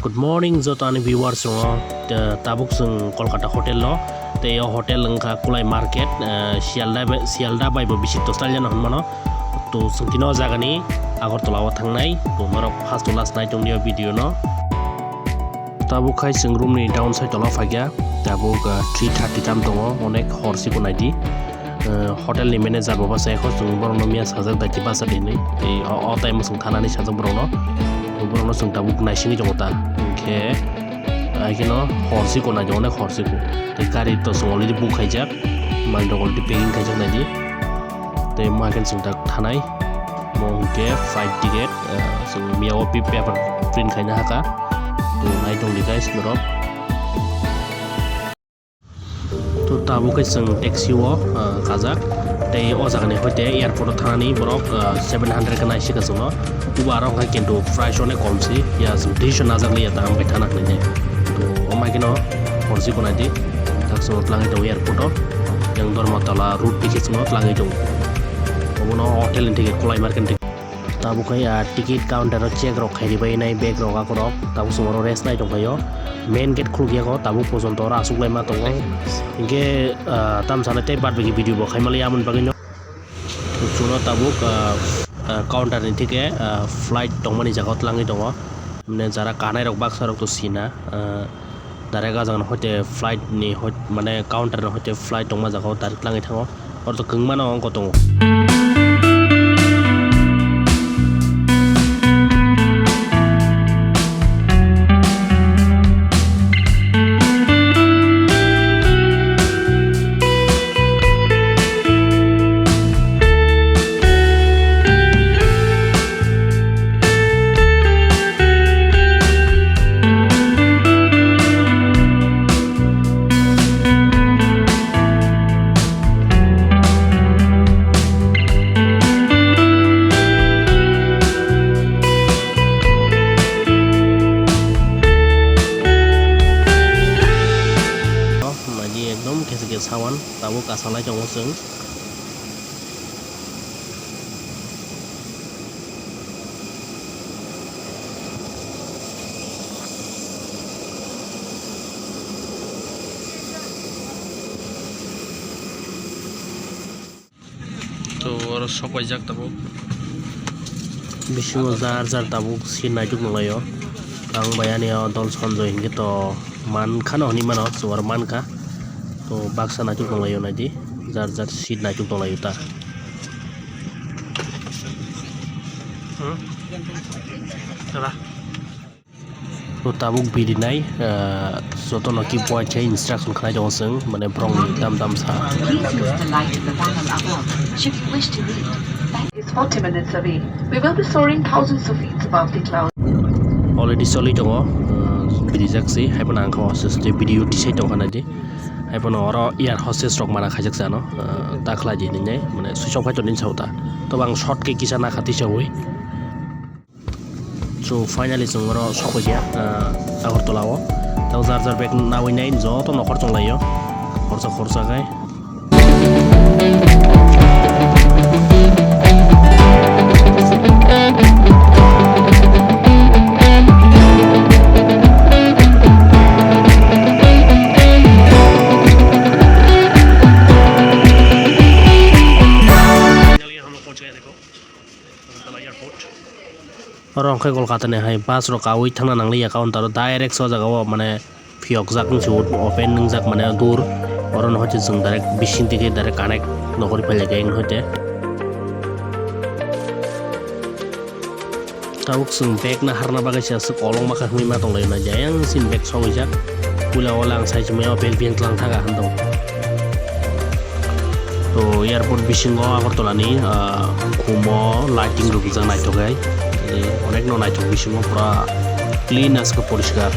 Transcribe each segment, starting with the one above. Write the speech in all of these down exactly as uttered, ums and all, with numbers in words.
Good morning joto ani viewers rok, tabuk chwng Kolkata hotel o, tei o hotel wngkha Kulai Market, Sialda bai, Sialda bai bo bisi to style jano hinmano. To chwng tini o jagani Agartala o thangnai, to norok first to last nai tongdi o video no. Tabuk khai chwng room ni down side tola phaikha, tabuk three thirty tam tongo, onek hor siko naidi. Hotel ni manager bo bachai kho, chwng borokno miya sajak daiti bachadi hinwi. Tei o time o chwng thanani sajak borokno, borokno chwng tabuk naisingwi tongo ta. Hinkhe haikhe no hor siko naidi, onek hor siko. Tei gari to chwng already book khaijak, manwi rok already packing khaijak naidi. Tei mo haikhe chwng tak thanai, mo hinkhe flight ticket, chwng miya o paper print khaina hakha. To nai tongdi guys norok. To tabuk khe chwng taxi o kajak, tei o jagani hoite airport o thanani borok seven hundred khe naisika chwngno. Ubo aro hwnkhe kintu price onek kom se, ya chwng duiso najak liya ta, ang bai thana hinwi. To o maikhe no hor siko naidi, tak chwngno twlangwi tongo airport o, yang Dharmtala route bai khe chwngno twlangwi tongo. Obono hotel ni ticket, Kulai Market ni ticket. Tabuk khai a ticket counter o check rok khairi bai nai bag rok akorok, tabuk chwng oro rest nai tongphaio. Main gate khuluk yago, tabuk pojonto oro aswk lai ma tongo. Hinkhe tam sanai tei bad baki video bo khaima lai amoni bagwi no. Chwngno tabuk counter ni thike flight tongmani jaga o twlangwi tongo. Mane jara kanai rok baksa rok to sina. Direct ah jagani hoite flight ni hoi-, mane counter ni hoite flight tongma jaga o direct langwi thango. Oro to kwbangma no ongko tongo. Naidi ekdom khe se khe sawan tabuk kasalai tongo chwng. To oro sok paijak tabuk. Bisingo jar jar tabuk seat naituk nunglaio. Ang bai ani o dol Sanjoy hinkhe to mankhano hinwi mano, chwng oro mankha. To baksa naituk tonglaio naidi, jar jar seat naituk tonglaio ta. Hmm? Tara. To tabuk bidi nai, ah, jotono keep watch hai instruction khlai tongo chwng, mane borokni dam dam sa. Please use the light at the panel above should you wish to leave. Is forty minutes away. We will be soaring thousands of feet above the clouds. Already choli tongo, ah, bidi jak si, hai phano ang kha o se video tisai tongkha naidi. Hai phano oro air hostess rok mana khaijak se ano, ah, ta khlai di hinwi, mane switch off khai tongdi sa o ta. Tobo ang short khe kisa nakha tisaui. So finally chwng oro sokphaikha, ah, Agartala o. Tei jar jar bag nawi nai joto nokhor chwnglaio. Khorsa khorsa khai. Finally, hum log pahunch gaye, dekho. Agartala Airport. Oro hwnkhe Kolkata ni hai bus rok kaui thangna nangliya counter o, direct se o jaga o mane phiyokjak wngsi open wngjak mane door, oro no hoite chwng direct bising twi khe direct connect nokori pailai khe wng hoite. Tabuk chwng bag no harna bagwi se aswk kolokma khe hwnwi ma tonglaio na, jayang sini bag sogwijak. Puila o lang sai se maya o bag bihang tlang thaga hwn tongo. To airport bisingo Agartala ni, ah, khumo lighting rok rijak naithok hai. Eh, onek no naithok bisingo pura clean aske poriskar.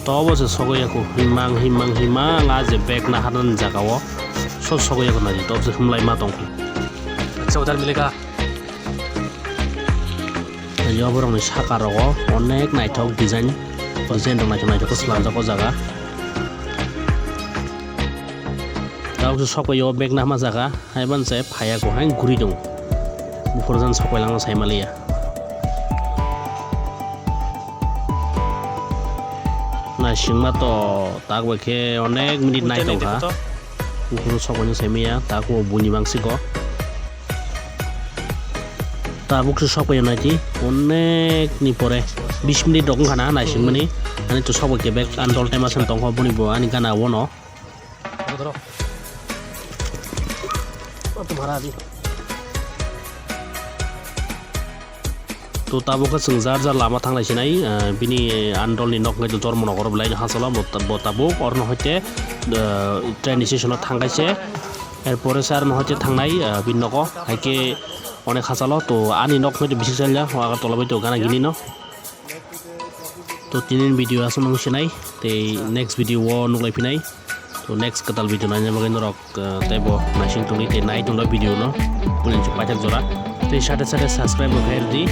Tobo se sogwi yaku himang himang himang a je bag naharnani jaga o so sogwi yaku naidi tobo se humlai ma tongkhu. Acha udhar milega. Yo borokni saka rogo onek naithok design, design rok naithok naithok khe swlamjak o jaga. Tabuk se sokpaiyo bag nahma jaga, haiban se phaiya ko hai guri dong. Buphuru jan sokpai langma sai maliya. Naisingma to tak bai khe onek minute nai tongkha. Buphuru sokpaino sai maya, tak bo buni bangsi ko. Tabuk se sokpaiyo naiti, onek ni pore bis minute rok wngkha na naisingmani. Ani to sokpai khe bag andol tema sen tongkha boni bo ani gana bono. To tabuk khe chwng jar jar lama thanglai sinai, ah, bini andol ni nok wngkha Jormo Nogor belai no hachalo bo ta-, bo tabuk oro no hoite, ah, train station o thangkhaise, er pore se aro no hoite thangnai, ah, bini nogo hai khe onek hachalo to ani nok hoite bisik salya o Agartala bai to gana gini no. To tini video aswk nung sinai, tei next video o nuklai phinai. To next kwtal video naina bagwi norok, uh, teibo naising tongdi tei nai tongdi video no. Punin chu paithak jora. Tei sate sate subscribe bo khairdi.